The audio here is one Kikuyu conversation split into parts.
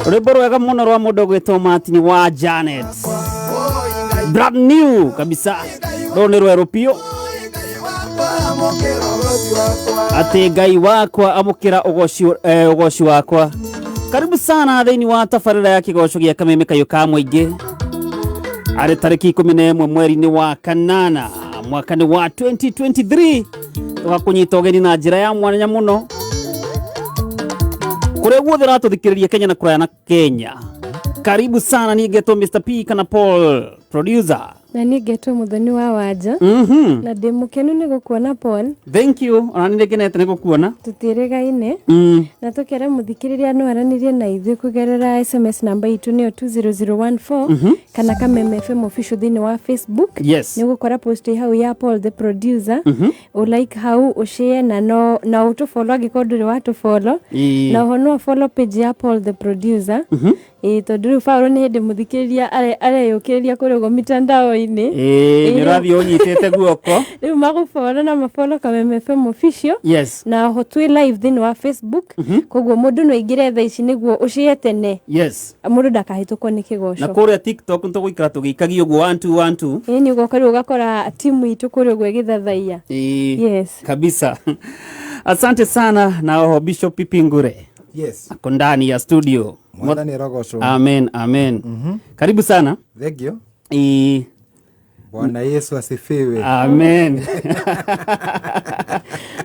Rwĩmbo rwega mũno rwa mũndũ ũgwĩtwo Martin wa Janet, brand new kabisa. Rũrũ nĩ rwerũ biũ. Atĩ Ngai wakwa amũkĩra ũgoci, ũgoci wakwa. Karibu sana thĩinĩ wa tabarĩra ya kĩgoco gĩa Kameme Kayũ ka Mũingĩ, arĩ tarĩki 11 mweri-inĩ wa kanana mwaka-inĩ wa 2023. Tũgakũnyita ũgeni na njĩra ya mwanya mũno kũrĩa guothe ũratũthikĩrĩria Kenya na kũraya na Kenya. Karibu sana, niĩ ngetwo Mr P kana Paul producer. Na niĩ ngetwo Mũthoni wa Wanja. Na ndĩ mũkenu nĩ gũkuona, Paul. Thank you, ona nĩ ngenete nĩ gũkuona. Tũtiĩrĩgaine. Na tũkera mũthikĩrĩria no aranĩrie na ithuĩ kũgerera SMS, namba itũ nĩyo 20014, kana Kameme FM Official thĩinĩ wa Facebook. Nĩ ũgũkora post ĩ hau ya Paul the producer, ũ like hau, ũshare na no na ũtũfollow angĩkorwo ndũrĩ watũfollow. Na oho no follow page ya Paul the producer. Ĩĩ, tondũ rĩu Paul nĩ hĩndĩ mũthikĩrĩria areyũkĩrĩria kũrĩa ũguo mitandao-inĩ. Ĩĩ, nĩ ũrathiĩ ũnyitĩte guoko. Rĩu magũfollow na mafollow Kameme FM Official. Na oho twĩ live thĩinĩ wa Facebook, koguo mũndũ no aingĩre thaa ici nĩguo ũshare tene, mũndũ ndakahĩtũkwo nĩ Na kĩgoco. Kũrĩa TikTok nĩtũgũikara tũgĩikagia ũguo one two one two. Ĩĩ, nĩ ũgoka rĩu ũgakora timu itũ kũrĩa ũguo ĩgĩthathaiya. Kabisa, asante sana. Na oho Bishop Pipingure ako ndani ya studio. Mwathani arogocwo. Amen, amen. Karibu sana. Thank you. Ĩĩ. Bwana Yesu asifiwe. Amen.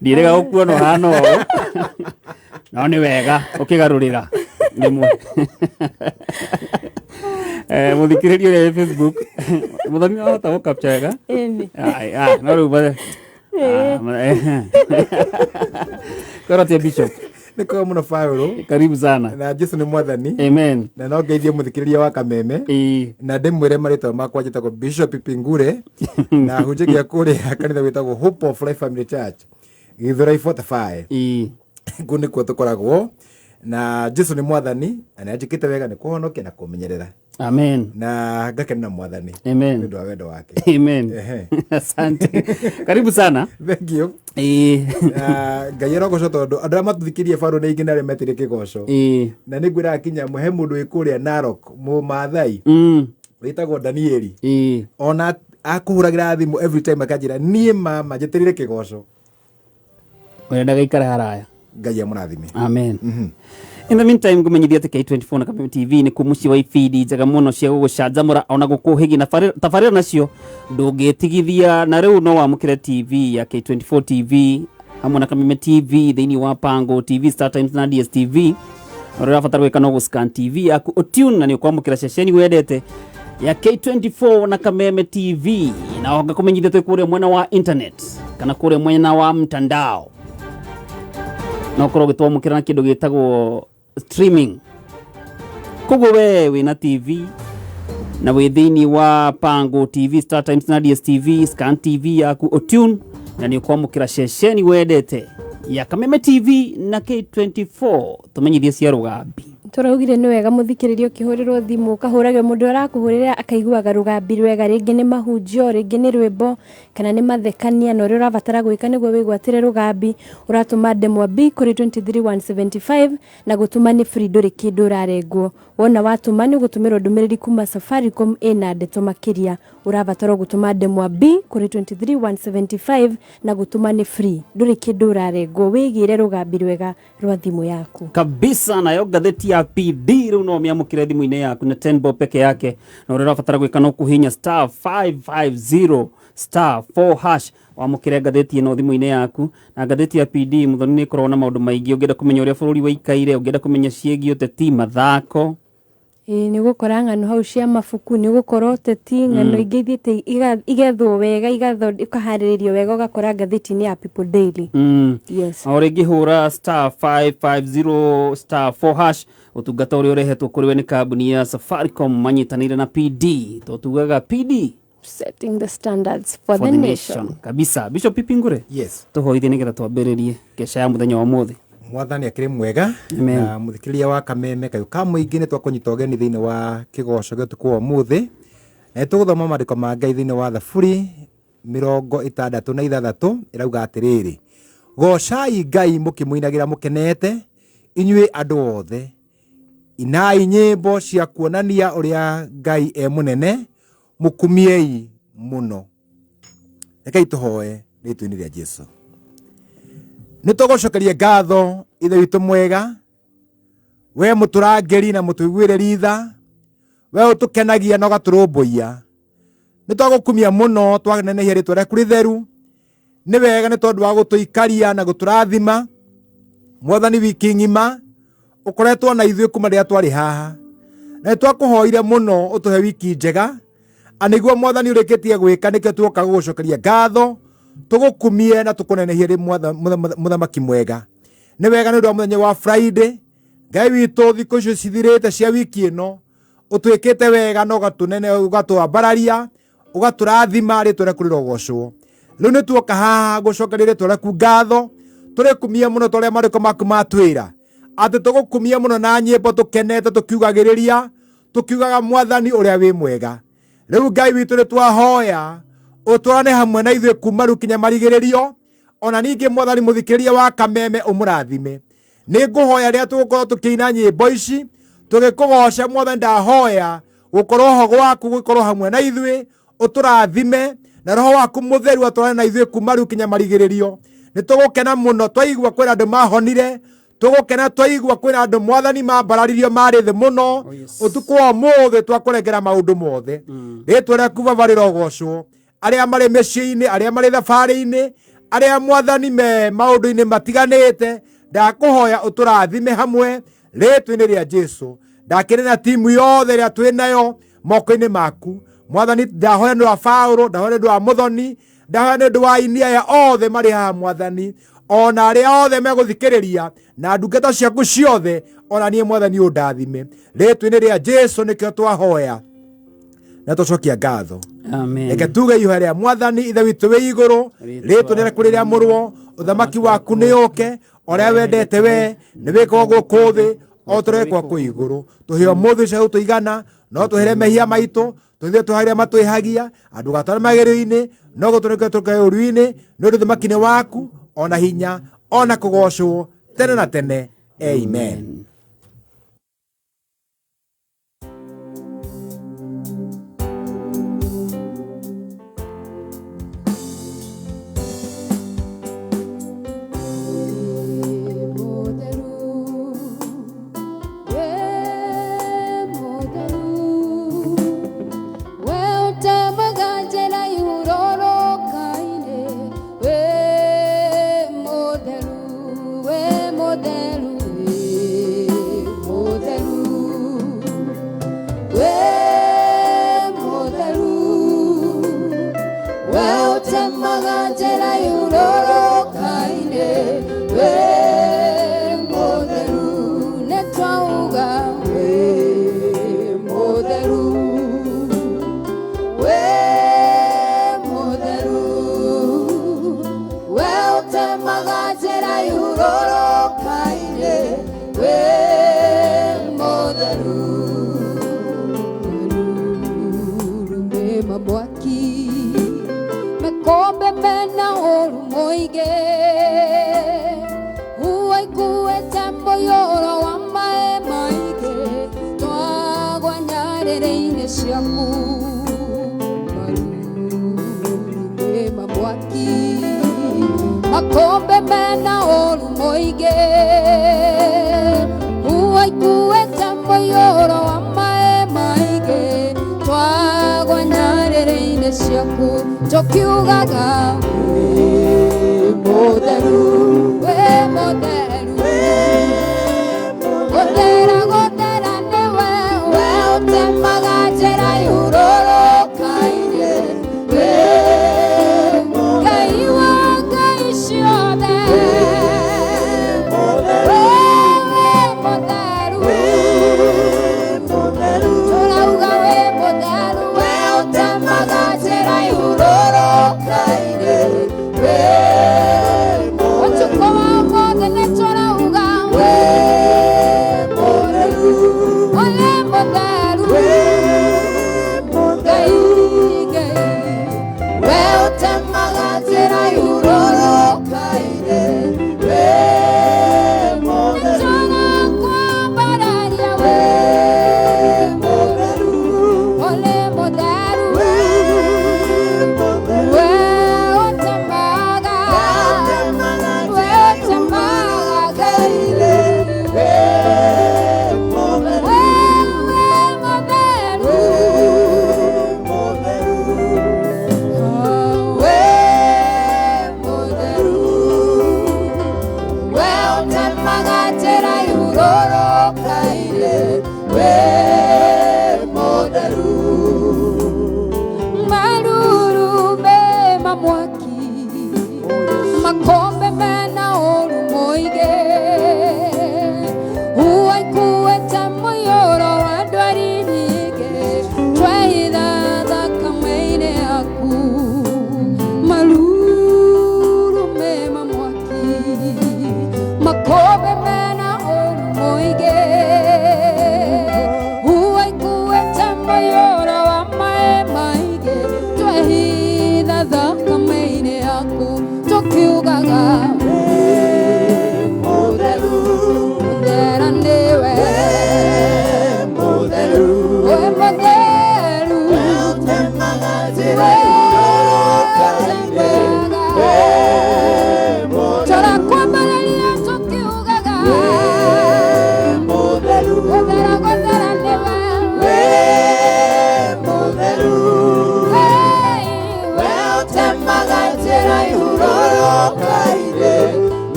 Ndirega gũkuona ũhana ũũ, no nĩ wega ũkĩgarũrĩra rĩmwe. Mũthikĩrĩria ũrĩa wĩ Facebook, mũthoni wahota gũkapcha wega. Ĩni. Ai, no rĩu kwĩra Bishop. Nĩ kwega mũno, Paũlũ. Karibu sana. Na Jesu nĩ mwathani. Amen. Na no ngeithie mũthikĩrĩria wa Kameme. Na ndĩmwĩre marĩtwa makwa njĩtagwo Bishop Pingure na hunjagia kũrĩa kanitha wĩtagwo Hope of Life Family Church, Gĩthũrai 45. Kũu nĩkuo tũkoragwo na Jesu nĩ mwathani na nĩ anjĩkĩte wega nĩ kũhonokia na kũmenyerera. Amen. Na ngakena na mwathani Amen. nĩ ũndũ wa wendo wake. Amen. Asante, karibu sana. Thank you. Na Ngai arogocwo tondũ andũ arĩa matũthikĩrie baro nĩ aingĩ na arĩa metĩire kĩgoco. Na nĩ ngwĩraga kinya he mũndũ wĩ kũrĩa Narok, Mũmathai, wĩtagwo Danieli. Ona akũhũragĩra thimũ every time akanjĩra, "Niĩ mama njetereire kĩgoco." Ũrĩa ndagaikara haraya. Ngai amũrathime. Amen. In the meantime, ngũmenyithia atĩ K24 na Kameme TV nĩ kũ mũciĩ wa ibindi njega mũno cia gũgũcanjamũra ona gũkũhĩgia na tabarĩra nacio ndũngĩtigithia. Na rĩu no wamũkĩre TV ya K24 TV hamwe na Kameme TV thĩinĩ wa Pango TV, Star Times na DSTV. Ũrĩa ũrabatara gwĩka no gũscan TV yaku, ũtune, na nĩ ũkwamũkĩra ceceni wendete ya K24 na Kameme TV. Na oho ngakũmenyithia twĩ kũrĩa mwena wa internet kana kũrĩa mwena wa mtandao, no ũkorwo ũgĩtwamũkĩra na kĩndũ gĩtagwo streaming. Koguo we wĩna TV na wĩ thĩinĩ wa Pango TV, Star Times na DSTV, scan TV yaku, ũtune, na nĩ ũkwamũkĩra ceceni wendete ya Kameme TV na K24. Tũmenyithie cia rũgambi. Tũraugire nĩ wega mũthikĩrĩria ũkĩhũrĩrwo thimũ ũkahũrage mũndũ ũrakũhũrĩra akaiguaga rũgambi rwega, rĩngĩ nĩ mahunjio, rĩngĩ nĩ rwĩmbo kana nĩ mathekania. Na ũrĩa ũrabatara gwĩka nĩguo wĩgwatĩre rũgambi, ũratũma ndemwa B kũrĩ 23175, na gũtũma nĩ free, ndũrĩ kĩndũ ũrarengwo. Wona watũma nĩ ũgũtũmĩrwo ndũmĩrĩri kuma Safaricom ĩna ndeto makĩria. Ũrabatara gũtũma ndemwa B kũrĩ 23175, na gũtũma nĩ free, ndũrĩ kĩndũ ũrarengwo. Wĩgĩre rũgambi rwega rwa thimũ yaku. Kabisa. Nayo ngathĩti ya PD rĩu no ũmĩamũkĩre thimũ-inĩ yaku na 10 bob peke yake, na ũrĩa ũrabatara gwĩka no kũhihinya star 550 star 4 hash wamũkĩre ngathĩti ĩno thimũ-inĩ yaku. Na ngathĩti ya PD, Mũthoni, nĩ ĩkoragwo na maũndũ maingĩ. Ũngĩenda kũmenya ũrĩa bũrũri waikaire, ũngĩenda kũmenya ciĩgiĩ ũteti, mathako. Ĩĩ, nĩ ũgũkora ng'ano hau cia mabuku, nĩ ũgũkora ũteti, ng'ano ingĩ ithiĩte igethwo wega, ikaharĩrĩrio wega, ũgakora ngathĩti-inĩ ya People Daily. O rĩngĩ hũra star 550 star 4 hash. Ũtungata ũrĩa ũrehetwo kũrĩ we nĩ kambuni ya Safaricom manyitanĩire na PD. Tũtugaga PD setting the standards for the nation. Kabisa. Bishop Pipingure, tũhoithie nĩgetha twambĩrĩrie keca ya mũthenya wa ũmũthĩ. Mwathani akĩrĩ mwega. Amen. Na mũthikĩrĩria wa Kameme Kayũ ka Mũingĩ, nĩ twakũnyita ũgeni thĩinĩ wa kĩgoco gĩa ũtukũ wa ũmũthĩ, na nĩ tũgũthoma maandĩko ma Ngai thĩinĩ wa Thaburi 66. Ĩrauga atĩrĩrĩ, "Gocai Ngai mũkĩmũinagĩra mũkenete, inyuĩ andũ othe." Inai nyĩmbo cia kuonania ũrĩa Ngai e mũnene, mũkumiei mũno. Rekei tũhoe rĩtwa-inĩ rĩa Jesu. Nĩ tũgũcokeria ngatho Ithe witũ mwega, we mũtũrangĩri na mũtũiguĩrĩri tha, we ũtũkenagia na ũgatũrũmbũiya. Nĩ twagũkumia mũno, twanenehia rĩtwa rĩaku rĩtheru. Nĩ wega nĩ tondũ wa gũtũikaria na gũtũrathima. Mwathani, wiki ng'ima ũkoretwo na ithuĩ kuma rĩrĩa twarĩ haha, na nĩ twakũhoire mũno ũtũhe wiki njega, a nĩguo Mwathani ũrĩkĩtie gwĩka, nĩkĩo tuoka gũgũcokeria ngatho, tũgũkumie na tũkũnenehie rĩ mũthamaki mwega. Nĩ wega nĩ ũndũ wa mũthenya wa Friday, Ngai witũ, thikũ icio cithirĩte cia wiki ĩno ũtwĩkĩte wega na ũgatũnene, ũgatwambararia, ũgatũrathima, rĩtwa rĩaku rĩrogocwo. Rĩu nĩ tuoka haha gũcokeria rĩtwa rĩaku ngatho, tũrĩkumie mũno ta ũrĩa marĩko maku matwĩra atĩ tũgũkumie mũno na nyĩmbo tũkenete, tũkiugagĩrĩria, tũkiugaga Mwathani ũrĩa wĩ mwega. Rĩu Ngai witũ, nĩ twahoya ũtwarane hamwe na ithuĩ kuma rĩu kinya marigĩrĩrio. Ona ningĩ Mwathani, mũthikĩrĩria wa Kameme ũmũrathime. Nĩ ngũhoya rĩrĩa tũgũkorwo tũkĩina nyĩmbo ici tũgĩkũgoca, Mwathani, ndahoya gũkorwo ho gwaku gũkorwo hamwe na ithuĩ, ũtũrathime na roho waku mũtheru atwarane na ithuĩ kuma rĩu kinya marigĩrĩrio. Nĩ tũgũkena mũno twaigua kwĩna andũ mahonire, tũgũkena twaigua kwĩna andũ Mwathani mambararirio marĩ thĩ mũno. Oh, yes. Ũtukũ wa ũmũthĩ twakũrengera maũndũ mothe. Rĩtwa rĩaku Baba rĩrogocwo. Arĩa marĩ mĩciĩ-inĩ, arĩa marĩ thabarĩ-inĩ, arĩa Mwathani me maũndũ-inĩ matiganĩte, ndakũhoya ũtũrathime hamwe rĩtwa-inĩ rĩa Jesu. Ndakĩrĩ na timu yothe ĩrĩa twĩ nayo moko-inĩ maku Mwathani. Ndahoya nĩ ũndũ wa Paũlũ, ndahoya nĩ ũndũ wa Mũthoni, ndahoya nĩ ũndũ wa aini aya othe marĩ haha Mwathani, ona arĩa othe megũthikĩrĩria na ndungata ciaku ciothe, ona niĩ Mwathani ũndathime rĩtwa-inĩ rĩa Jesu. Nĩkĩo twahoya na tũcokia ngatho. Amen. Reke tuge ihoya rĩa Mwathani. Ithe witũ wĩ igũrũ, rĩtwa rĩaku rĩrĩamũrwo, ũthamaki waku nĩ ũke, ũrĩa wendete we nĩ wĩkagwo gũkũ thĩ o ta ũrĩa wĩkagwo kũu igũrũ. Tũhe ũmũthĩ cia tũigana, no tũhere mehia maitũ tũthiĩ tũharĩa matwĩhagia, andũ gatware magerio-inĩ, no gũtũreke tũkae ũru-inĩ, nĩ ũndũ ũthamaki nĩ waku, ona hinya, ona kũgocwo tene na tene. Amen. Mwaki makombe mena ũru mũingĩ, uaikuĩte mũiyũro wa maĩ maingĩ, twagwa nyarĩrĩ-inĩ ciaku. Marurumĩ ma mwaki, makombe mena ũru mũingĩ, uaikuĩte mũiyũro wa maĩ maingĩ, twagwa nyarĩrĩ-inĩ ciaku, tũkiugaga wĩ mũtheru, wĩ mũtheru, gũthera gũthera nĩwe, we ũtemaga njĩra ihurũrũka-inĩ, wĩ Ngai wa ngai ciothe, wĩ mũtheru, tũrauga wĩ mũtheru, we ũtemaga njĩra ihurũrũka-inĩ.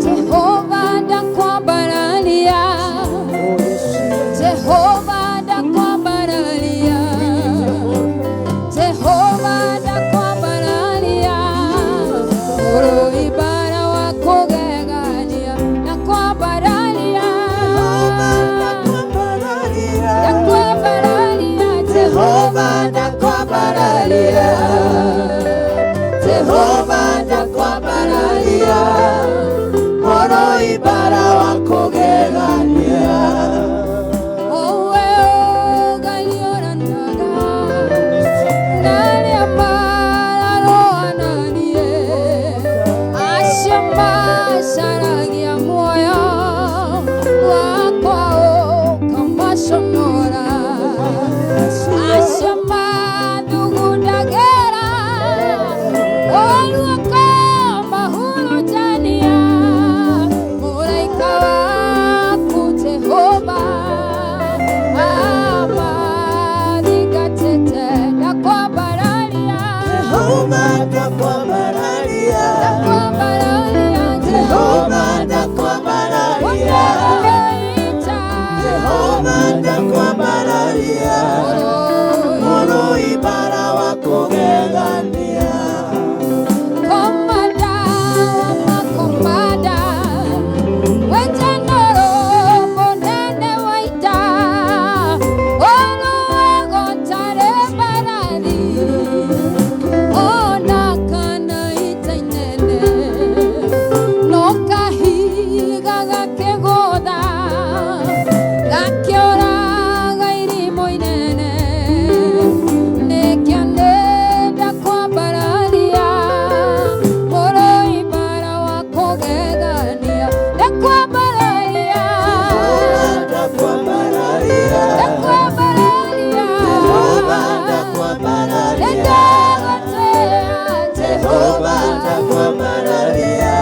Jehova ndakwambararia, Jehova ndakwambararia, Jehova ndakwambararia, Mũrũibara wa kũgegania ndakwambararia, ndakwambararia, Jehova ndakwambararia, Jehova ndakwambararia, Mũrũibara wa kũgegania. Owe ũgariũranaga na arĩa mararũananie, acio macaragia muoyo wakwa ũkamaconora, acio mathugundagĩra ũũru ũkamahurunjania, mũraika waku Jehova amathingatĩte ndakwambararia, Jehova ndakwambararia, ndakwambararia, Jehova ndakwambararia, Jehova ndakwambararia, Mũrũibara wa kũgegania. Komanda wa makomanda, wenjanoro mũnene wa ita, ũrũago tarĩ mbarathi, ona kana ita inene, no kahiga gakĩgũtha, gakĩũraga irimũ inene, nĩkĩo nĩ ndakwambararia, Mũrũibara wa kũgegania, ndakwambararia, Ndakwambararia, ndakwambararia, Jehova ndakwambararia, nĩndagũtĩĩa Jehova Jehova. ndakwambararia,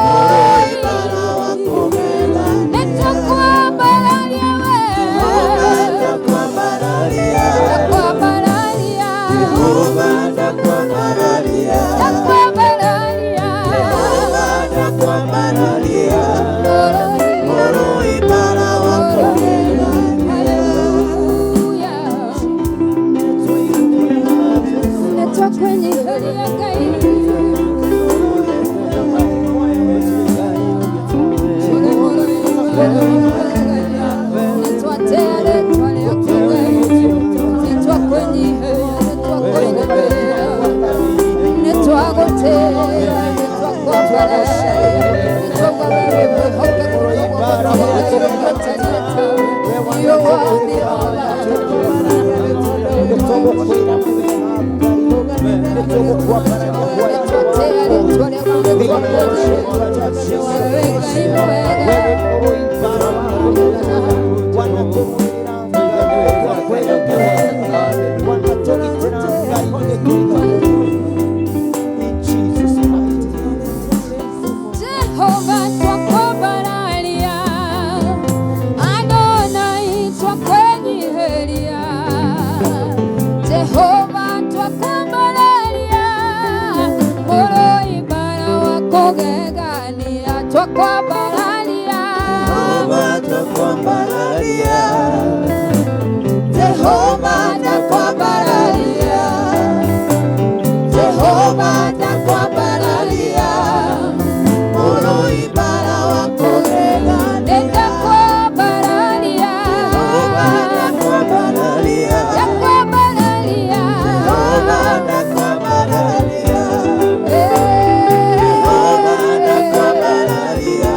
Mũrũibara wa kũgegania. Nĩtũkwambararia we, Jehova ndakwambararia, ndakwambararia, Jehova ndakwambararia, ndakwambararia, Jehova ndakwambararia, Mũrũibara wa kũgegania. Hallelujah. Nĩtwakwenyiheria Ngai. Jehova twakwambararia, Adonai twakwenyiheria, Jehova twakwambararia, Mũrũibara wa kũgegania twakwambararia, Jehova ndakwambararia, Jehova ndakwambararia, Jehova ndakwambararia, Mũrũibara wa kũgegania. Nĩndakwambararia, Jehova ndakwambararia, ndakwambararia, Jehova ndakwambararia, Jehova ndakwambararia,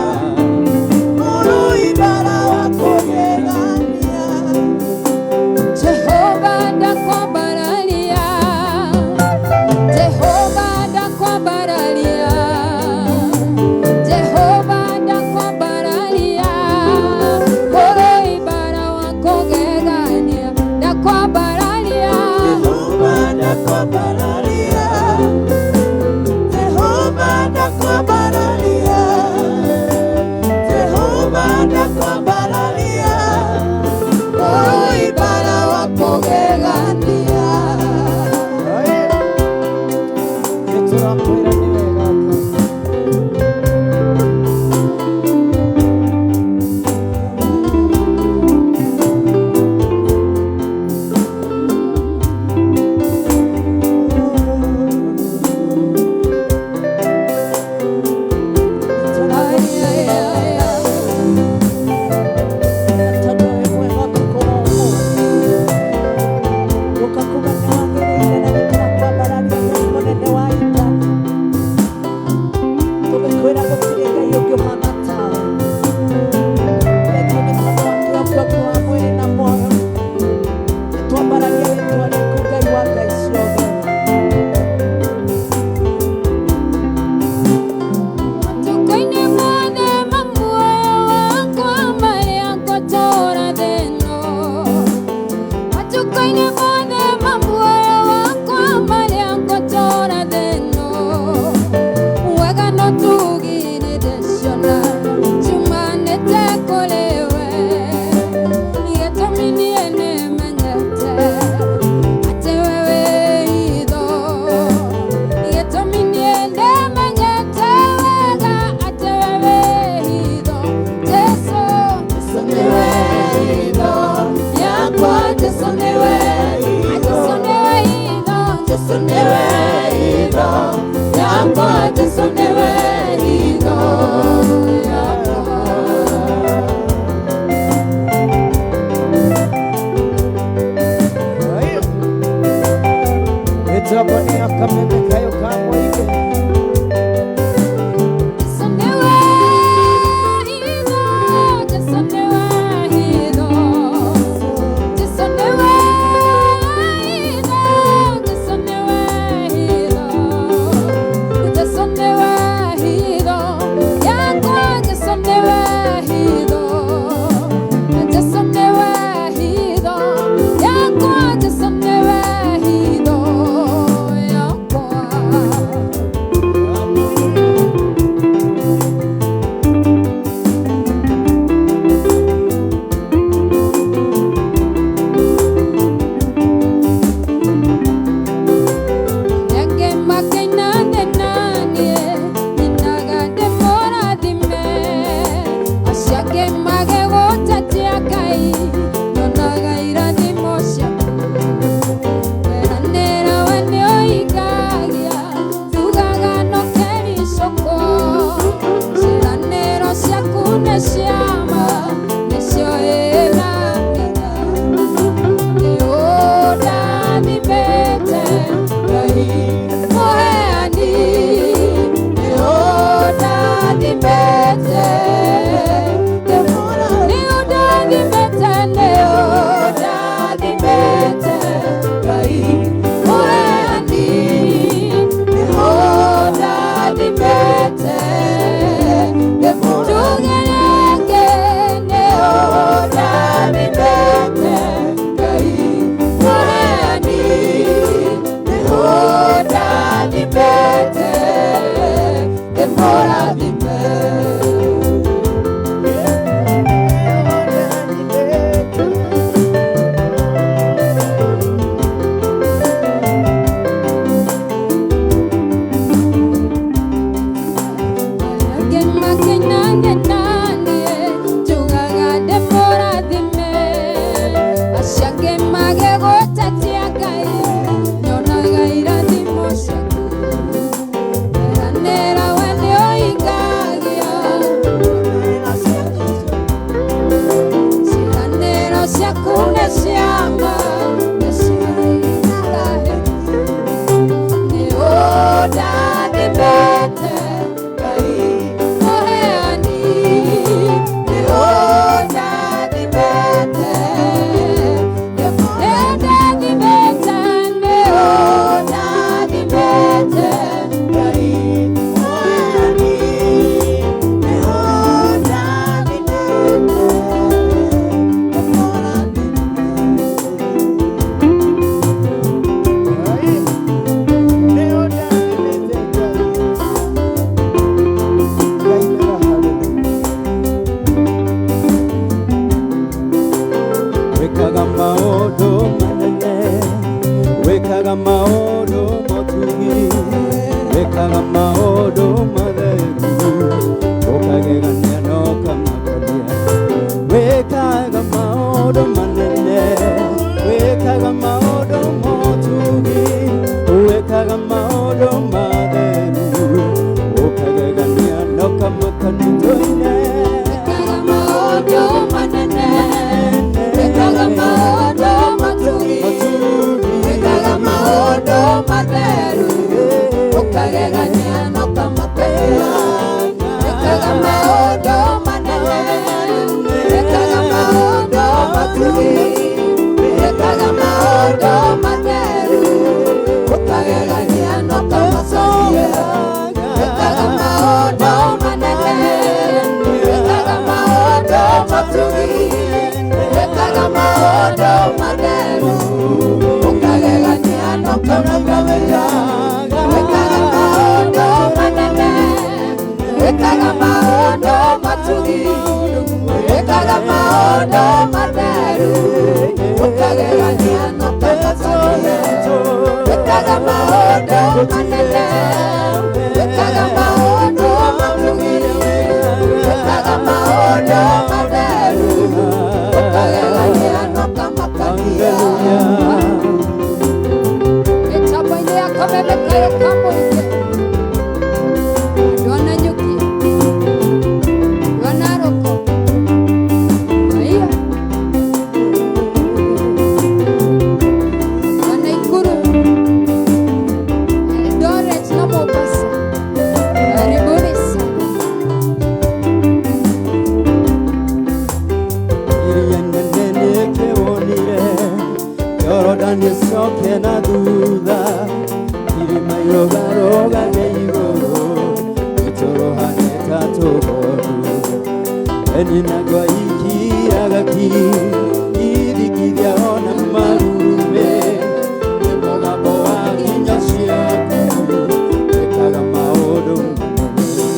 Ndĩmũrathime. Wekaga maũndũ manene, wekaga maũndũ motugi, wekaga maũndũ matheru, ũkagegania na ũkamakania. Wekaga maũndũ manene, wekaga maũndũ motugi, wekaga maũndũ matheru, ũkagegania na ũkamakania. Tũine. Wekaga maũndũ manene, wekaga maũndũ matugi, wekaga maũndũ matheru, ũkagegania na ũkamakania. Wekaga maũndũ manene, wekaga maũndũ matugi, wekaga maũndũ matheru, ũkagegania na ũkamakania. Wekaga maũndũ manene, wekaga maũndũ matugi, wekaga maũndũ matheru, ũkagegania na ũkamakania. Wekaga maũndũ manene, wekaga maũndũ matugi, wekaga maũndũ matheru, ũkagegania na ũkamakania. Wekaga maũndũ manene, wekaga maũndũ matugi, wekaga maũndũ matheru, ũkagegania na ũkamakania. Mĩtambo-inĩ ya kameme kayũ ka mũingĩ, andũ a Nanyuki, andũ a Narok, haiya, andũ a Naikuru, Eldoret na Mombasa, karibuni sana. Iria inene nĩkĩwonire, Jorodani ĩcoke na thutha, irĩma irũgarũgage igũrũ, itũrũhane ta tũgondu. Eni nagwa ikiraga ki, ithikithia ona marume, nĩ mũgambo wa nginya ciaku, wĩkaga maũndũ manene.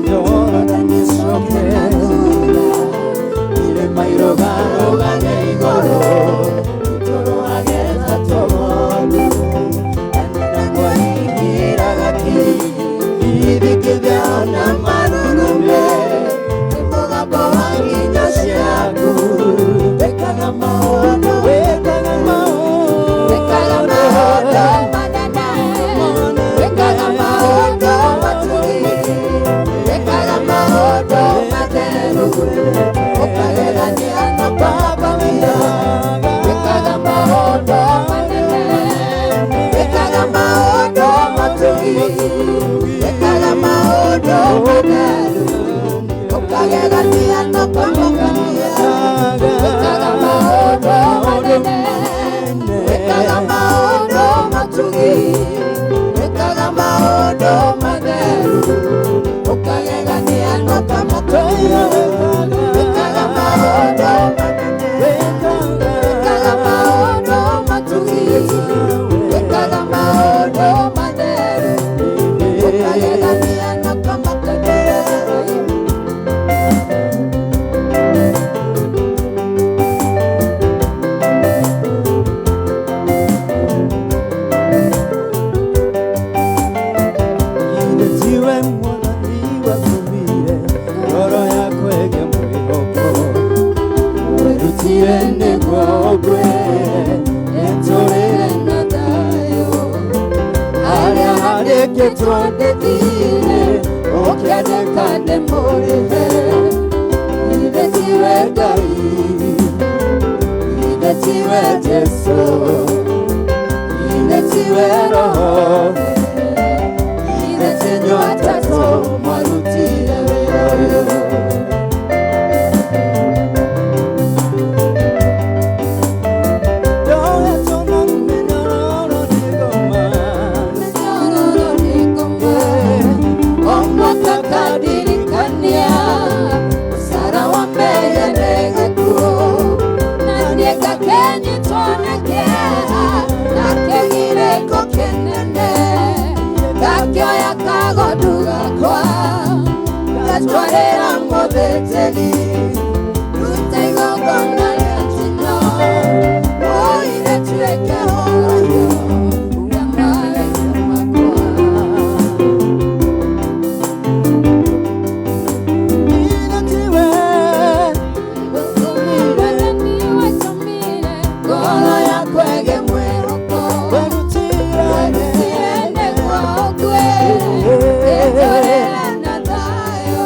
Jorodani ĩcoke thutha, irĩma irũgarũgage igũrũ, itũrũhage ta tũgondu. Eni nagwa ikiraga ki, ithikithia ona marurume, nĩ mũgambo wa nginya ciaku, wĩkaga maũndũ, wĩkaga maũndũ, Wekaga maũndũ manene, wekaga maũndũ matugi, wekaga maũndũ matheru, ũkagegania na ũkamakania. Wekaga maũndũ manene, wekaga maũndũ matugi, wekaga maũndũ matheru, ũkagegania na ũkamakania. Wekaga maũndũ manene, wekaga maũndũ matugi, wekaga maũndũ matheru, ũkagegania na ũkamakania. Wekaga maũndũ manene, wekaga maũndũ matugi, wekaga maũndũ Ndandĩkĩtwo ndĩthire ũkĩandĩka ndĩmũrĩhe. Ithe tiwe Ngai, ithe tiwe Jesũ, ithe tiwe Roho, ithe tinyo atatũ mwarutire wĩra ũyũ. Gatwarĩra mũthĩnjĩri rute igongona rĩa njino ũire tuĩke horohio ya mahĩtia makwa. Ngoro yakwa ĩgĩ mwĩhoko werutire nĩguo ũkue ngĩtũrĩre na thayũ.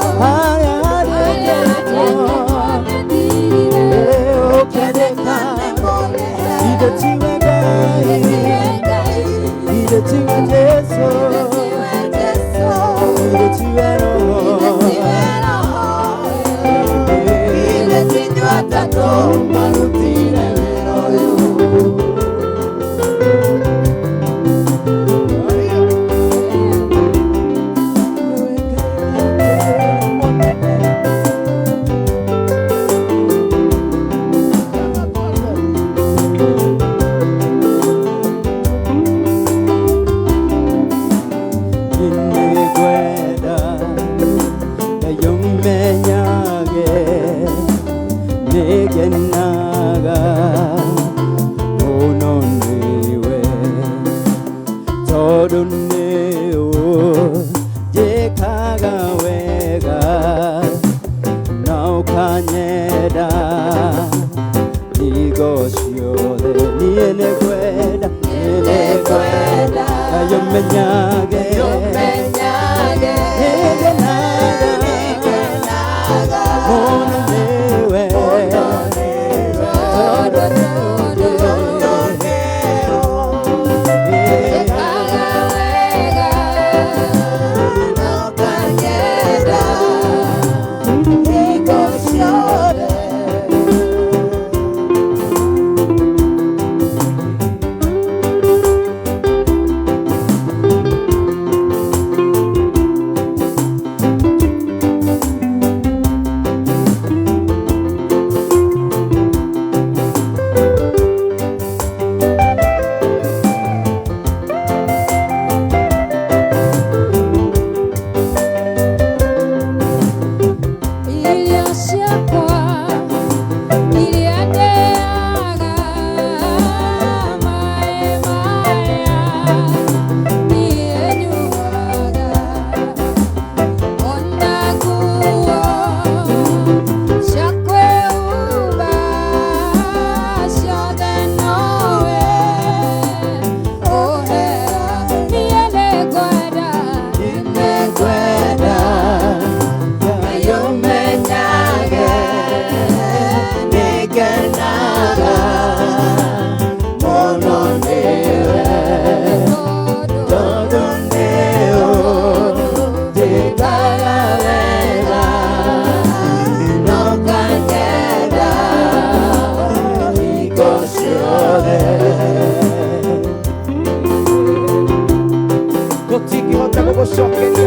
Tũtingĩhota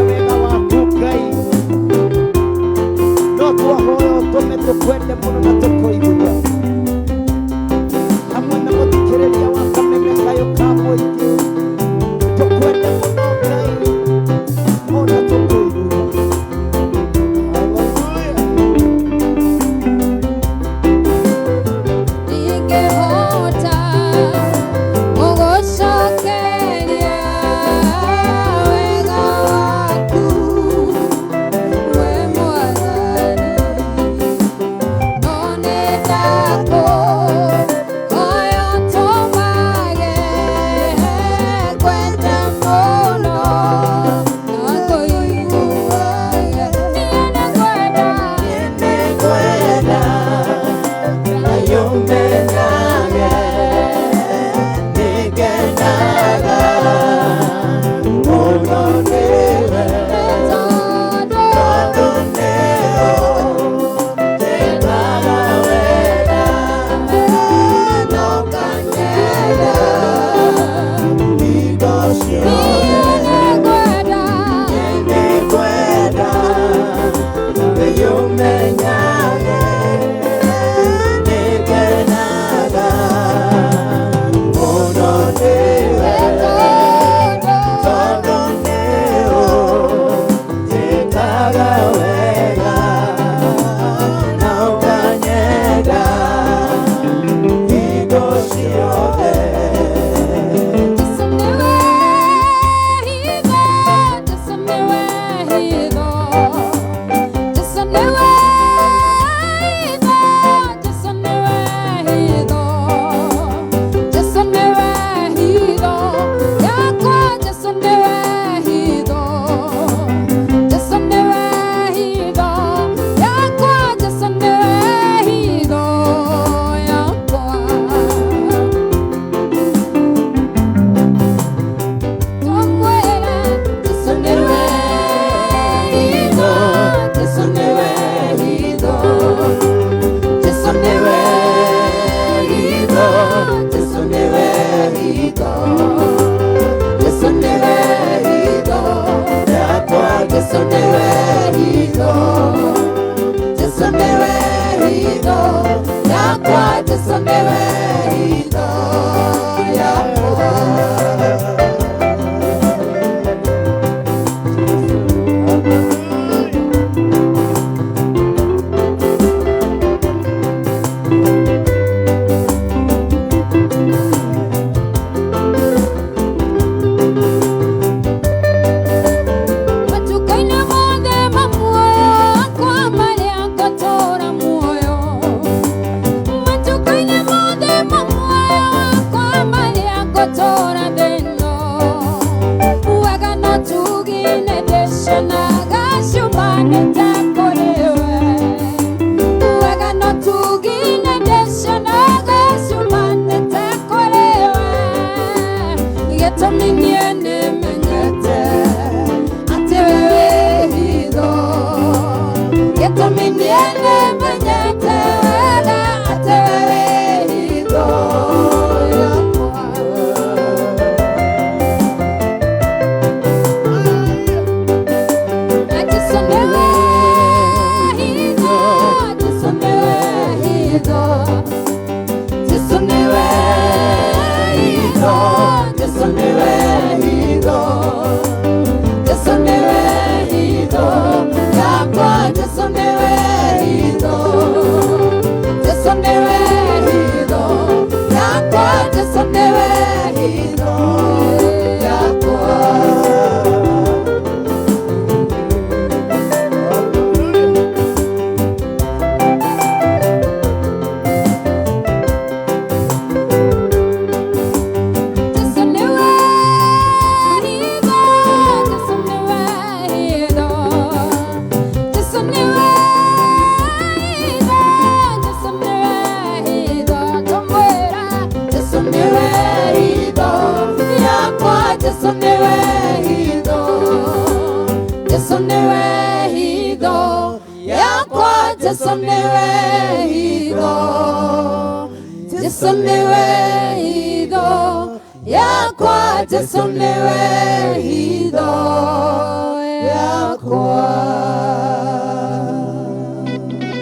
wega waku Ngai, no twahoya ũtũme tũkwende mũno na tũkũigua hamwe na mũthikĩrĩria wa kameme kayũ ka mũingĩ. Tũkwende mũno Ngai ona tũkũigua. Hallelujah. Ndingĩhota gũgũcokeria wega waku we Mwathani, no nĩ ciumanĩte kũrĩ we. Wega na ũtugi nĩndĩcionaga ciumanĩte kũrĩ we. Gĩtũmi niĩ nĩmenyete atĩ we wĩ hitho. Gĩtũmi niĩ nĩmenyete wega atĩ we wĩ hitho yakwa. Jesu nĩwe hitho, Jesu nĩwe hitho, Jesu nĩwe hitho, Jesu nĩwe hitho, Jesu nĩwe hitho yakwa, Jesu nĩwe hitho, Jesu nĩwe hitho yakwa, Jesu nĩwe hitho yakwa. Jesu nĩwe hitho, Jesu nĩwe hitho, Jesu nĩwe hitho, Jesu nĩwe hitho, tũmwĩre Jesu nĩwe hitho yakwa, Jesu nĩwe hitho, Jesu nĩwe hitho yakwa, Jesu nĩwe hitho, Jesu nĩwe hitho yakwa, Jesu nĩwe hitho.